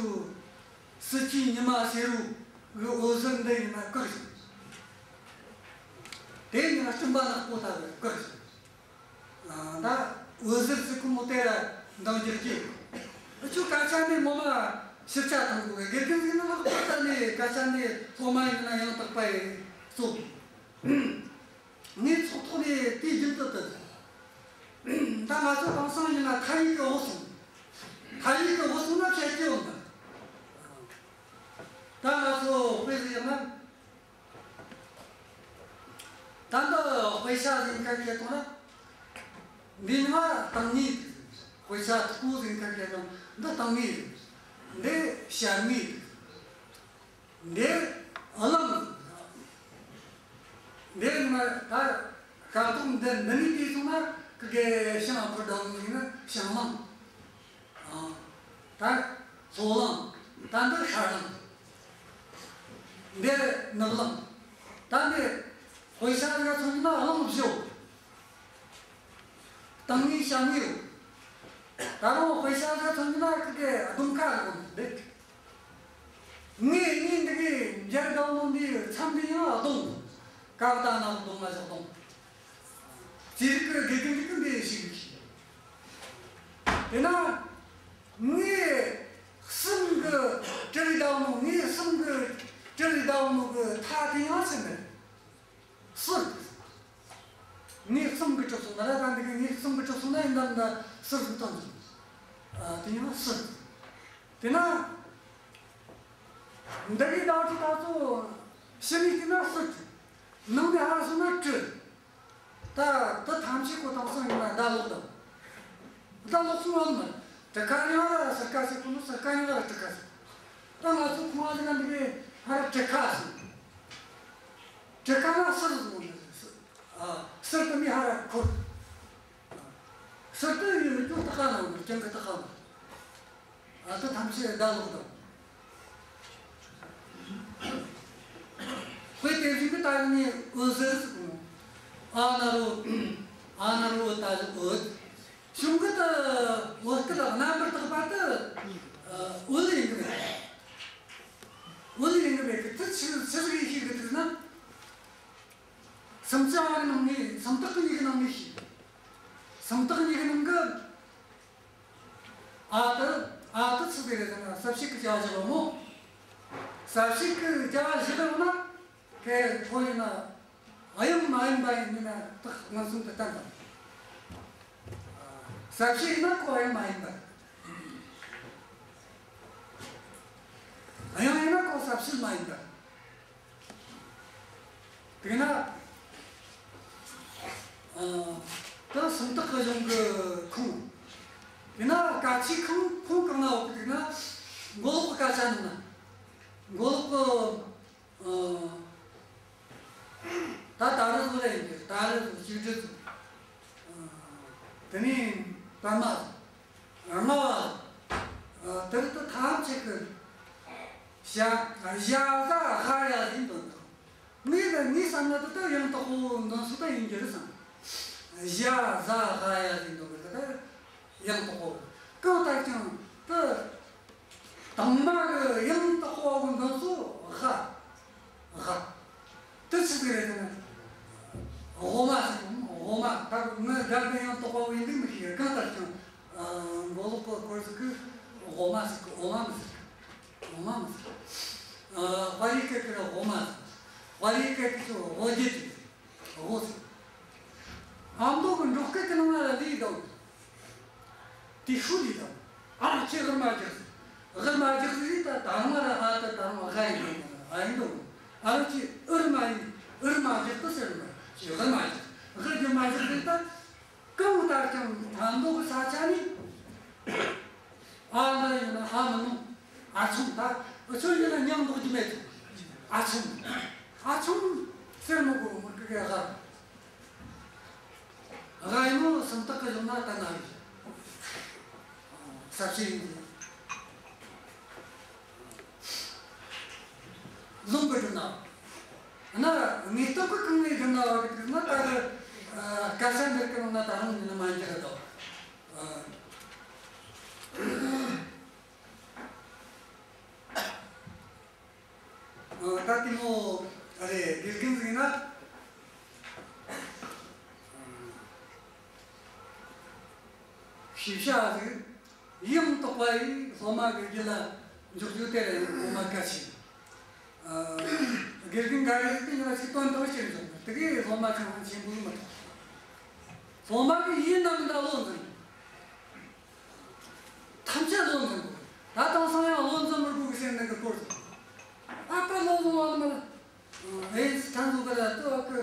སྲིད་ཇུས་ཉི་མ་ཟེར་རུ་གི་འོད་ཟེར་འདི་ཡིན་ན་བཀག་ཞིང་། དེ་ཡིན་ན་སྤྲིན་པ་ནག་པོ་ལྟ་བུ་བཀག་ཞིང་། ཨ། ད་འོད་ཟེར་ཟེར་གོ་ནོ་དེ་ལ་འདང་རྒྱག་གི། ཨུ་ཆོ་སྐད་ཆ་འདི་ངོ་མ་ཞིབ་ཆ་དང་པོ་དགེ་རྒན་ཟིག་ནི་ལྷག་པར་ད་ནི་སྐད་ཆ་འདི་སློབ་མ་ཡིན་ན་ཡང་དག་པ་ཡིན་སོ། ངས་ཚོགས་ཐོག་ནས་དེའི་རྒྱུན་དུ་དུ། ད་ང་ཚོ་དེང་སང་ཡིན་ན་ཐ་སྙད་ཀྱི་འོག་སོང་། ཐ་སྙད་ཀྱི་འོག་སོང་ན་ཁྱད་ཀྱི་ཡོང་ད། ད་ང་ཚོ་དཔེ་ཟིག་ཡིན་ན། ད་འདི་དཔེ་ཆ་ཟིག་ཁ་ཁྱེར་ཐོངས་ན། འདི་ནི་ཏིང་ངེ་འདུག། དཔེ་ཆ་མཐུག་པོ་ཟིག་ཁ་ཁྱེར་ཐོངས་ན། འདི་ཏིང་ངེ་འདུག། འདི་ཞྭ་ངེ་འདུག། འདི་གླང་འདུག། འདི་ནི་ད་ཤ་ཐོག་འདི་འདི་ནས་བལྟས་སོང་ན་ཁི་གེ་ཤིང་ཕུར་བསྡད་ནི་ཡིན་ན་ཤིང་གླང་། ཨ། ད་ལྷོ་གླང་། ད་འདི་ཤར་གླང་། འདི་ནུབ་གླང་། ད་འདི་དཔེ་ཆ་འགའ་མཐོང་ན་གླང་བཞི། ཏིང་ངེ་ཞྭ་ངེ་ཡོད། ད་རུང་དཔེ་ཆ་འགའ་མཐོང་ན་ཁི་གེ་སྡོང་ཁ་ཡོད་འདི། ངེ་ངེ་འདི་གི་འཇར་དང་ནོ་འདི་མཚམས་འདི་ཡང་སྡོང་། ཀ་བཏགས་ན་སྡོང་མ་བཞག་སྡོང་། ཅི་རིགས་ཀྱི་དགེ་རྒན་ཅིག་གིས་འདི་ཞིག་ཞིག། དེ་ན་ངེ་གསུམ་གྱི་གྲུ་ལས་བཏགས་ནོ། ངེ་གསུམ་གྱི་གྲུ་ལས་བཏགས་ནོ་གི་མཐའ་དེ་ཡང་ཆི་མེད། ཟུར། ངེ་གསུམ་གྱིས་གྲུབ་སོང་ན་ར། ད་འདི་གི་ངེ་གསུམ་གྱིས་གྲུབ་སོང་ན་ཡིན་ད་ད་ཟུར་ཟུར་བཏང་ཟིག། ཨ། དེ་ཡང་ཟུར། དེ་ན་འདི་གི་ཟླ་བ་ཁྲི་ད་ཚོ་ཕྱི་ནས་བལྟས་ན་ཟུར། ནང་ནས་ཧར་སོང་ན་གྲུ། ད་ད་ཐམས་ཅད་ཁོ་དེང་སང་ཡིན་ན་ཟླ་ལོག་དང་། ཟླ་ལོག་སོང་བ་མིན། གྲུ་ཁ་ནས་ཧར་ཟུར་ཁ་ཟེར་གོ་ནོ། ཟུར་ཁ་ནས་ཧར་གྲུ་ཁ་ཟེར། ད་ང་ཚོ་ཁོང་བ་ཟེར་ན་འདི་གི་ཧར་གྲུ་ཁ་ཟེར། གྲུ་ཁ་ན་ཟུར་ཟེར་གོ་ནོ། ཟུར། ཨ། ཟུར་དེ་ནས་ཧར་འཁོར། ཟུར་དེ་ཡིན་ན་ཀྱང་ཏི་ཁ་ན་ཡོད། ཀྱང་གི་ཏི་ཁ་ན། ད་ལྟ་ཐམས་ཅད་བརྡ་ལོག་དང་། དཔེ་དེ་བཞིན་གྱི་ད་ནི་འོད་ཟེར་ཟེར་གོ། ཨ་ན་རོ། ཨ་ན་རོ་ད་འོད། གཞུང་གི་ད་འོད་སྐད་རྣམ་པར་དག་པ་དེ་འོད་ཡིན་གི་རེད། འོད་ཡིན་གི་རེད། དེ་ཆི་ཆི་ཟིག་ཡིན་ཤེས་གི་འདུག་ན། སུམ་ཅུ་པ་གི་ནང་ནས། སུམ་རྟགས་གཉིས་ཀྱི་ནང་ནས་ཤེས། སུམ་རྟགས་གཉིས་ཀྱི་ནང་གི། ཨ་ཏི། ཨ་ཏི་ཆི་ཟིག་རེད་ཟེར་ན་གསལ་བྱེད་ཀྱི་བྱ་བཞག་ཡོད་མོ། གསལ་བྱེད་ཀྱི་བྱ་བཞག་ཡོད་ན། ཁོ་ཡིན་ན་དབྱངས་མ་ཡིན་པ་ཡིན་ན་རྟགས་མངོན་སུམ་དུ་བསྟན་དང་། གསལ་བྱེད་ཡིན་ན་ཁོ་དབྱངས་མ་ཡིན་པ། དབྱངས་ཡིན་ན་ཁོ་གསལ་བྱེད་མ་ཡིན་པ། དེས་ན། ཨ། ད་སུམ་རྟགས་ཀྱི་གཞུང་གི་ཁུངས། དེས་ན་སྐད་ཆའི་ཁུངས་ཁུངས་གང་ན་ཡོད་གི་དེས་ན། མགོ་ལོག་གི་སྐད་ཆ་ནང་ན། མགོ་ལོག་གི། ཨ། ད་ད་རུ་ཟོ་ར་ཡིན་གྱི། ད་རུ་ཟོ། གཅིག་སྒྲིལ་ཟོ། ཨ། དེ་ནས་པད་མ་ཟོ། རྔ་བ་ཟོ། ཨ། དེར་ད་ཐམས་ཅད་ཀྱི་ཞ་ཞ་ཟ་ཧ་ཡ་ཟེར་འདོན་དང་། ངས་ད་ངས་བསམ་ན་ད་ད་ཡང་དག་པོ་འདོན་ས་ད་ཡིན་གྱི་རེད་བསམ། ཞ་ཟ་ཧ་ཡ་ཟེར་འདོན་གི་ད་ད་ཡང་དག་པོ། གང་ལྟར་ཀྱང་ད་དང་མ་གི་ཡང་དག་པོ་གི་འདོན་ས་ཧ། ཧ། དེ་ཆི་ཟིག་རེད་ཟེར་ན། དབུ་མ་ཟེར་གོ། དབུ་མ། ད་ངས་དག་པའི་ཡང་དག་པོ་ཡིན་འདུག་མི་ཤེས། གང་ལྟར་ཀྱང་། ཨ། མགོ་ལོག་གི་སྐོར་ཟིག་གི་དབུ་མ་ཟེར་གི། དབུ་མ་མི་ཟེར་གི། དབུ་མ་མི་ཟེར་གི། ཨ། དཔའ་རིས་སྐད་ཀྱི་དབུ་མ་ཟེར། དཔའ་རིས་སྐད་ཀྱི་དབུ་རྒྱན་ཟེར། དབུ་ཟེར། ཨ་མདོ་གི་འབྲོག་སྐད་ཀྱི་ནང་ན་ལས་དང་། དེ་ཤུ་ལས་དང་། ཨ་རོ་ཁྱོས་ཨུར་མ་རྒྱག་ཟེར། ཨུར་མ་རྒྱག་ཟེར། ད་ད་རུང་ཨ་ར་ཨ་ད་ད་རུང་ཨ་ཧ་ཡིན་ནོ། ཨ་ཡིན་ནོ། ཨ་རོ་ཁྱོས་ཨུར་མ་ཡིན། ཨུར་མ་རྒྱག་གི་ཟེར་ནོ། ཁྱོས་ཨུར་མ་རྒྱག་ཨུར་རྒྱག་མ་རྒྱག་ཟེར། ད་གང་ལྟར་ཀྱང་ད་མདོ་གི་ས་ཆ་ནས། ཨ་འདི་ཡིན་ན་ཧ་མི་ནོ། ཨ་ཆུང་། ད་འུ་ཆོ་ཡིན་ན་མྱིང་འདོགས་རྒྱུ་མེད། ཨ་ཆུང་། ཨ་ཆུང་ཟེར་མི་དགོས། མི་གི་གེ་ཧ། ཧ་ཡིན་ནོ། སུམ་རྟགས་ཀྱི་གཞུང་ན་ད་ན་ཡོད། གསལ་བྱེད་ཡིན་གྱི། ལུང་གི་སྒྲུབ་ན། ན་ངེས་སྟོན་གྱི་གང་ནས་སྒྲུབ་ན་བ་གི་དུས་ན། ད་གི་སྐད་ཆ་འདིར་གི་ནང་ན་ད་རུང་ཡིན་ན་མ་འགྱུར་ར་དོ། ཨ། ཨ། ད་དེ་མོ་རེད། དགེ་རྒན་ཟིག་ན། ཤེས་བྱ་ཟིག་ཡང་དག་པ་ཡིས་སློབ་མ་གི་རྒྱུད་ལ་འཇོག་རྒྱུ་དེ་རེད། སློབ་མ་གལ་ཆེ། ཨ། དགེ་རྒན་འགའ་རེ་ཟིག་དེ་ཉིད་ལ་ཅིག་དོན་དག་ཅིག་རེད་འཇོག་དེ་གིས་སློབ་མ་ཅང་ཆེན་པོ་མི་ཐོགས། སློབ་མ་གི་ཡིན་ན་མིན་ན་བློ་འཛིན། ཐམས་ཅད་བློ་འཛིན་དགོས། ད་དེང་སང་ཡང་བློ་འཛིན་མི་དགོས་གི་ཟེར་ནི་གི་སྐོར་དུ། ཨ་ད་བློ་འཛིན་བ་ནི་མ། ཨེ་ཐང་དུ་ག་ལ་ཏུ་ཨ་ཀི།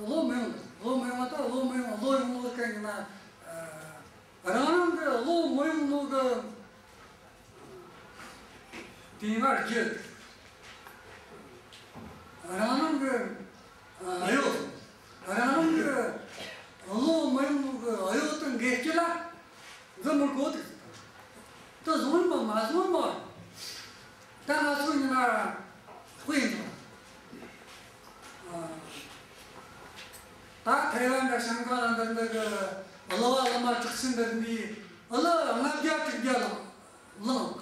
བློ་མི་ཡོང་། བློ་མི་ཡོང་བ་ད་བློ་མི་ཡོང་། བློ་ཡོང་བློ་གན་ཡིན་ན། རང་རང་གི་བློ་མི་ཡོང་བློ་གི། དེ་ང་རྒྱུད། རང་རང་གི་ཨ་གཡོ། རང་རང་གི་བློ་མི་ཡོང་གི་གཡོ་དེ་འགེལ་རྒྱུ་ལ་འཛིན་མི་དགོས་ཏེ། དེ་བཟུང་མ་མ་བཟུང་མ། ད་ང་ཚོ་ཉི་མ་དཔེ་ཡིན་ནོ། ཨ། ད་ཐའེ་ཝན་གི་ཤང་ཀང་ལ་འདིར་འདི་གི་གླུ་བ་གླུ་མ་དྲག་ཤོས་འདིར་འདི་གླུ་ལྔ་བརྒྱ་དྲུག་བརྒྱ་ལ་ལངས།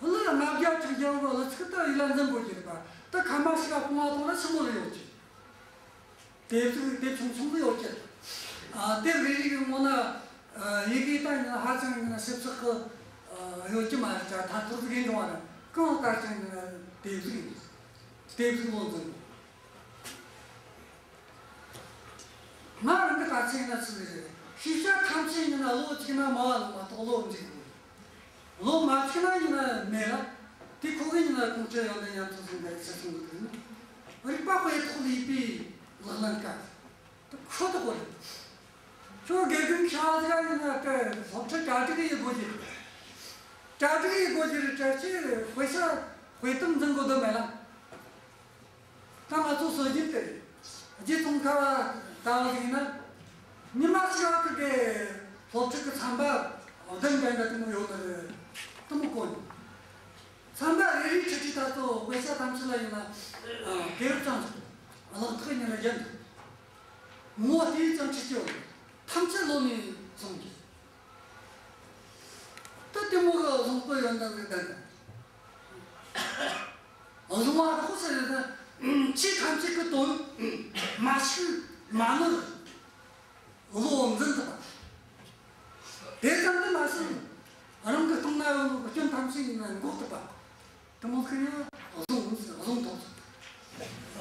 ལ་ལྔ་བརྒྱ་དྲུག་བརྒྱ་བོ་ལ་ཚིག་ད་ཡིད་ལ་འཛིན་དགོས་ཀྱི་རེད་པ། ད་ཁ་མ་ཞིག་ལ་སྤོང་བ་གཏོང་ན་ཆི་མོ་རེ་ཡོད་ཀྱི། དེབ་ཚིག་དེབ་ཆུང་ཆུང་དུ་ཡོད་ཀྱི། ཨ། དེབ་རེ་རེ་གི་ངོ་ན། ཨ། ཡི་གེ་ད་ཡིན་ན་ཧ་ཅང་ཡིན་ན་ཞིབ་ཚགས་གི། ཨ། ཡོད་ཀྱི་མ་རེད། ད་ཐར་ཐོར་ཟིག་ཡིན་འགྲོ་བ་རེད། གང་ལྟར་ཀྱང་ཡིན་ན་དེབ་ཟིག་ཡིན། དེབ་ཟིག་བློ་འཛིན་དགོས། ང་རང་གི་ལྟ་ཚུལ་ཡིན་ན་ཚུལ་རེད། ཤེས་བྱ་ཐམས་ཅད་ཡིན་ན་བློ་གཅིག་ན་སྨྲ་བ་ལ་མ་གཏོགས་བློ་འཇུག་དགོས། བློ་མ་གཅིག་ན་ཡིན་ན་མེད་ལ། དེ་ཁོ་གི་ཡིན་ན་ཀུན་སྤྱོད་ཡོན་ཏན་ཉམས་སུ་ཟིན་པའི་ཕྱིར་གསུངས་འདུག་ཟེར་ན། རིག་པ་དཔེ་ཐོག་ལས་པའི་ལག་ལེན་དཀའ། དེ་ཁོ་ཐོག་གོ་རེད། ཁྱོད་དགེ་རྒན་ཆ་ཟིག་ཡིན་ན་དེ་སློབ་ཁྲིད་གྲ་སྒྲིག་ཡེད་དགོས་ཀྱི། གྲ་སྒྲིག་ཡེད་དགོས་ཀྱི་རེད། གྲ་སྒྲིག་དཔེ་ཆ་དཔེ་དེབ་འཛིན་དགོས་དོན་མེད་ལ། ད་ང་ཚོ་སྲོལ་རྒྱུན་དེ་རེད། རྗེ་ཙོང་ཁ་པ་ལྟ་བུ་ཡིན་ན། ཉི་མ་གཅིག་ཨ་ཁུ་དེ་སློབ་ཁྲིད་ཀྱི་ཚན་པ་ གདན་འདྲ་འདྲ་དེ་མོ་ཡོད་ནི་རེད། དེ་མོ་གོ་ནི། ཚན་པ་རེ་རེ་ཁྲིད་ཁྲིད་ད་གཙོ་བོ་དཔེ་ཆ་ཐམས་ཅད་ལ་ཡིན་ན་གེ་སར་ཙང་ཞིག་གླེགས་ཐག་ཉེ་ན་རྒྱན་འདུག་ངོ་དེའི་ཙང་ཁྲིད་ཀྱི་ཡོད། ཐམས་ཅད་ལོ་ནས་བཟུང་གི། ད་དེ་མོ་གི་བཟང་པོ་ཡོན་ཏན་ཟིག་ལྡན་ན། བཟང་བ་ཁོ་ཟེར་ན་ཆོས་ཐམས་ཅད་ཀྱི་དོན་མ་ཤེས་མ་ནོར་བློ་འཛིན་ཐུབ་པ། དེ་ཙམ་དུ་མ་ཟད་རང་གི་སྟེང་ན་ཡོད་ནོ་སྐྱོན་ཐམས་ཅད་ཡིན་ན་འགོག་ཐུབ་པ། དེ་མོ་ཁོ་ཡང་བཟང་བཟང་ཐོབ་སོང་།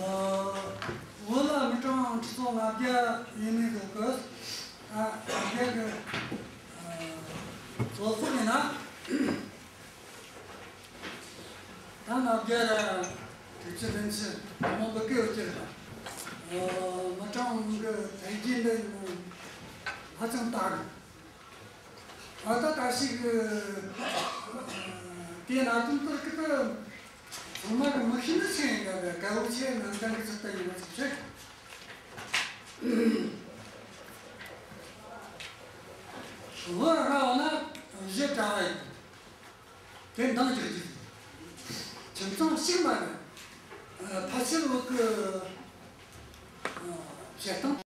ཨ། བོད་ལ་མི་གྲངས་ཁྲི་ཚོ་ལྔ་བརྒྱ་ཡས་མས་ཡོད་གི། ཨ། ལྔ་བརྒྱ་གི། ཨ། ཚོད་དཔག་ཡིན་ན། ད་ལྔ་བརྒྱ་ར་དྲུག་ཅུ་བདུན་ཅུ་མང་པོ་གི་ཡོད་ཀྱི་རེད། ཨ། མི་གྲངས་གི་འཕེལ་རྒྱས་འདི་ཧ་ཅང་དལ་གི། ཨ། ད་ད་ཞིག་དེ་ན་དུང་ཏོར་གི་ད་ཚང་མ་གི་མི་ཤེས་ནི་ཆེ་ཡིན་ག་ག་བོ་ཆེ་ནང་ཚན་གི་ཚུལ་ད་ཡིན་ན་ཆོག་ཆེ། བོད་ར་བ་ན་གཞི་གྲྭ་བ་ཡིན། དེ་འདང་རྒྱག་རྒྱུ། ཁྱིམ་ཚང་གཅིག་མ་རེད། ཕལ་ཆེར་བོད་གི་བྱེད་སྟངས་